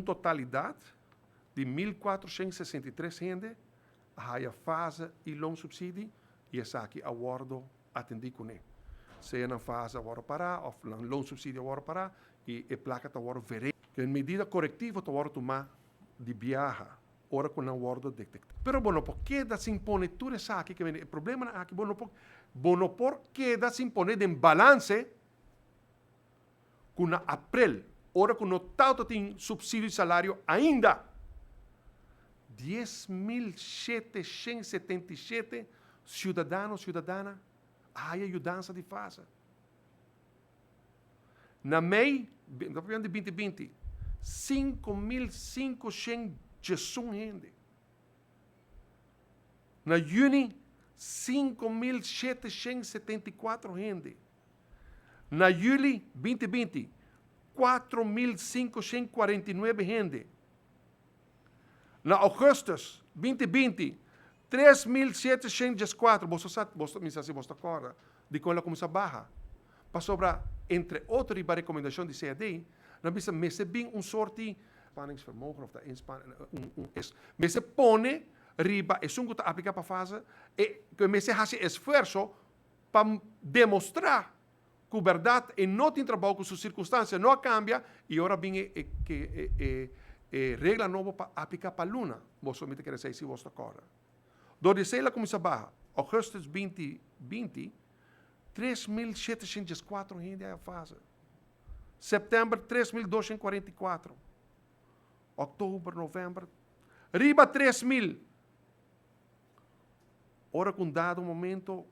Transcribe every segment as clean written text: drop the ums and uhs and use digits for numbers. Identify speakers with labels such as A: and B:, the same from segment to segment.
A: Un totalidat di 1463 hende a haya fase i loonsubsidie i esaki a wòrdu atendí kuné. Sea nan fase a wòrdu pará òf nan loonsubsidie a wòrdu pará i e plaka ta wòrdu veré. E medida korektivo ta wòrdu tumá di biaha ora ku nan wòrdu detektá. Pero bo no por keda sin pone tur esaki ke bini e problemanan aki bo no por bo no por keda sin pone den balanse ku na aprel ora ku no tawata tin supsidio di salario ainda, 10,777 siudadano siudadana a haya yudansa di fase. Na mei, mi ta papiando di 2020, 5,511 hende. Na yüni, 5,774 hende. Na yüli 2020, 4,549 hende. Na ougùstùs 2020, 3,714. Boso sa, boso, mi sa si boso ta kòrda dikon el a kuminsá baha. Pasobra, entre otro riba rekomendashon di CAD, nan bisa mester bin un sorti inspanningsvermogen of ta inspan, un, un, es, mester pone riba esun ku ta apliká pa fase, e, ku e mester hasi esfuerso pa demostrá ku bèrdat e no tin trabou, ku su sirkunstansia no a kambia i ora bin e e e e e regla nobo pa apliká pa luna. Boso mi ta kere esei si boso ta kòrda. Dor di esei el a kuminsá baha. Augustus 2020, 3714 hende a fase. Sèptèmber 3244. Òktober, novèmber, riba 3000. Ora ku un dado momento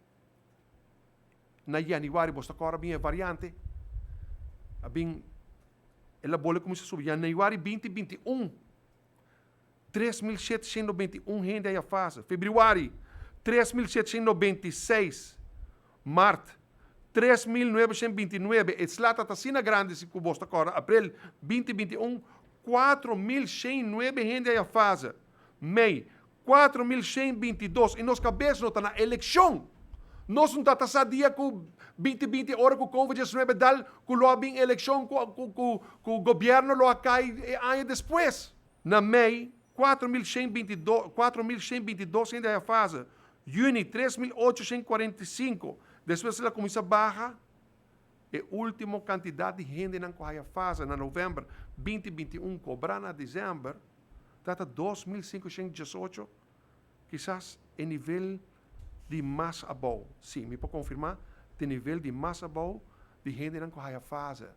A: na yanüari, boso ta kòrda bin e variante, a bin, el a bole kuminsá subi. Yanüari 2021, 3791 hende a ya fase. Febrüari, 3796. Mart, 3929. E sla ta asina grandi si ku boso ta kòrda. Aprel 2021, 4109 hende a ya fase. Mei, 4122. I nos kabes no ta na elekshon. Nos no ta sa dia ku 2020 ora ku Covid-19 dal ku lo a bin elekshon ku ku ku ku gobièrnu lo a kai e aña despues. Na mei, 4122, 4122 hende a haya fase. Yüni, 3845. Despues el a kuminsá baha. E último kantidat di hendenan ku haya fase na novèmber 2021 kobrá na desèmber ta ta 2518, kisas e nivel di mas abou. Sí, mi por konfirmá, ta e nivel di mas abou di hendenan ku haya fase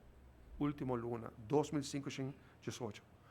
A: último luna, 2518.